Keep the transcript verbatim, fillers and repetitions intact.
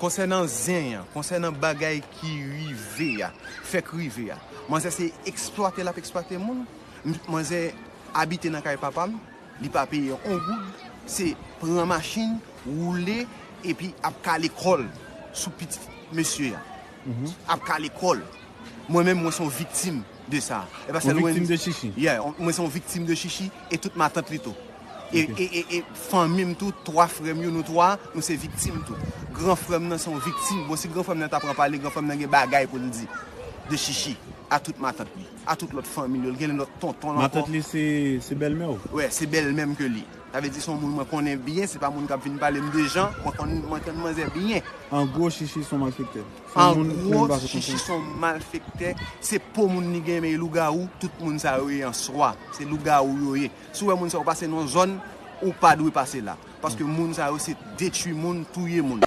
Konsènan zen an, konsènan bagay ki rive a, fèk rive a, manzè se eksplwate l ap eksplwate moun. M- Manzè abite nan kay papa m, li pa peye yon goud, se pran machin, woule, epi ap kale kò l sou pitit mesye a. Ap kale kò l. Mwen menm, mwen se yon viktim de sa. E pa Yon sèl mwen viktim de chichi. Yeah, on- mwen se yon viktim de chichi e tout matant li tou. E, Ok. e, e, e fanmi m tou, twa frè m yo, nou twa, nou se viktim tou. Gran frè m nan se yon viktim. Bon, si gran frè m nan ta pran pale, gran frè m nan gen bagay pou l di de chichi a tout matant li, a tout lòt fanmi l yo, l gen lòt tonton l ankò. Matant li se, se bèlmè w? Wè, se bèlmè m ke li. Sa vle di se yon moun mwen konnen byen, se pa moun k ap vin pale m de jan, mwen konn, mwen konn manzè byen. An gwo, chichi se yon malfektè. Se yon An moun gwo, moun pa fè chichi konfyans. Se yon malfektè, se po moun li gen, men lougawou, tout moun sa yo ye an swa. Se lougawou yo ye. Si w wè moun sa yo pase nan yon zòn, ou pa dwe pase la. Paske moun sa yo se detwi moun, touye moun.